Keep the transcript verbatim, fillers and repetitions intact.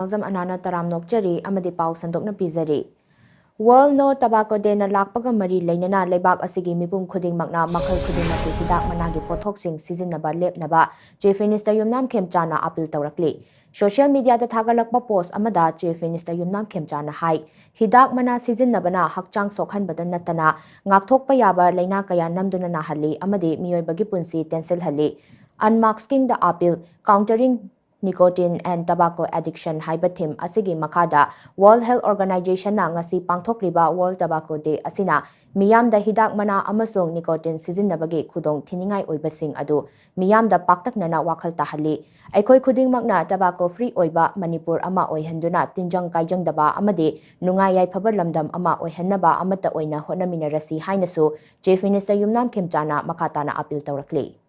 ꯅꯥꯎꯖꯝ ꯑꯅꯥꯅ ꯇꯔꯥꯝꯅ ꯑꯣꯛꯆꯔꯤ ꯑꯃꯗꯤ ꯄꯥꯎ ꯁꯟꯗꯣꯛꯅ ꯄꯤꯖꯔꯤ꯫ World No Tobacco Day ꯅ ꯂꯥꯛꯄꯒ ꯃꯔꯤ ꯂꯩꯅꯅ ꯂꯩꯕꯥꯛ ꯑꯁꯤꯒꯤ ꯃꯤꯄꯨꯝ ꯈꯨꯗꯤꯡꯃꯛꯅ ꯃꯈꯜ ꯈꯨꯗꯤꯡꯃꯛꯀꯤ ꯍꯤꯗꯥꯛ ꯃꯅꯥꯒꯤ ꯄꯣꯠꯊꯣꯛꯁꯤꯡ ꯁꯤꯖꯤꯟꯅꯕ ꯂꯦꯞꯅꯕ Chief Minister ꯌꯨꯝꯅꯥꯝ ꯈꯦꯝꯆꯥꯅ appeal ꯇꯧꯔꯛꯂꯤ꯫ Social media ꯗ ꯊꯥꯒꯠꯂꯛꯄ post ꯑꯃꯗ Chief Minister ꯌꯨꯝꯅꯥꯝ ꯈꯦꯝꯆꯥꯅ ꯍꯥꯏ, ꯍꯤꯗꯥꯛ ꯃꯅꯥ ꯁꯤꯖꯤꯟꯅꯕꯅ ꯍꯛꯆꯥꯡ ꯁꯣꯛꯍꯟꯕꯗ ꯅꯠꯇꯅ ꯉꯥꯛꯊꯣꯛꯄ ꯌꯥꯕ ꯂꯥꯏꯅꯥ ꯀꯌꯥ ꯅꯝꯗꯨꯅ ꯅꯥꯍꯜꯂꯤ ꯑꯃꯗꯤ ꯃꯤꯑꯣꯏꯕꯒꯤ ꯄꯨꯟꯁꯤ ꯇꯦꯟꯁꯤꯜꯍꯜꯂꯤ꯫ Unmasking the Appeal, Countering Nicotine and Tobacco Addiction ꯍꯥꯏꯕ theme ꯑꯁꯤꯒꯤ ꯃꯈꯥꯗ World Health Organization ꯅ ꯉꯁꯤ ꯄꯥꯡꯊꯣꯛꯂꯤꯕ World Tobacco Day ꯑꯁꯤꯅ ꯃꯤꯌꯥꯝꯗ ꯍꯤꯗꯥꯛ ꯃꯅꯥ ꯑꯃꯁꯨꯡ nicotine ꯁꯤꯖꯤꯟꯅꯕꯒꯤ ꯈꯨꯗꯣꯡ ꯊꯤꯅꯤꯡꯉꯥꯏ ꯑꯣꯏꯕꯁꯤꯡ ꯑꯗꯨ ꯃꯤꯌꯥꯝꯗ ꯄꯥꯛꯇꯛꯅꯅ ꯋꯥꯈꯜ ꯇꯥꯍꯜꯂꯤ꯫ ꯑꯩꯈꯣꯏ ꯈꯨꯗꯤꯡꯃꯛꯅ tobacco free ꯑꯣꯏꯕ ꯃꯅꯤꯄꯨꯔ ꯑꯃ ꯑꯣꯏꯍꯟꯗꯨꯅ ꯇꯤꯟꯖꯪ ꯀꯥꯏꯖꯪꯗꯕ ꯑꯃꯗꯤ ꯅꯨꯡꯉꯥꯏ ꯌꯥꯏꯐꯕ ꯂꯝꯗꯝ ꯑꯃ ꯑꯣꯏꯍꯟꯅꯕ ꯑꯃꯠꯇ ꯑꯣꯏꯅ ꯍꯣꯠꯅꯃꯤꯟꯅꯔꯁꯤ ꯍꯥꯏꯅꯁꯨ Chief Minister ꯌꯨꯝꯅꯥꯝ ꯈꯦꯝꯆꯥꯅ ꯃꯈꯥ ꯇꯥꯅ appeal ꯇꯧꯔꯛꯂꯤ꯫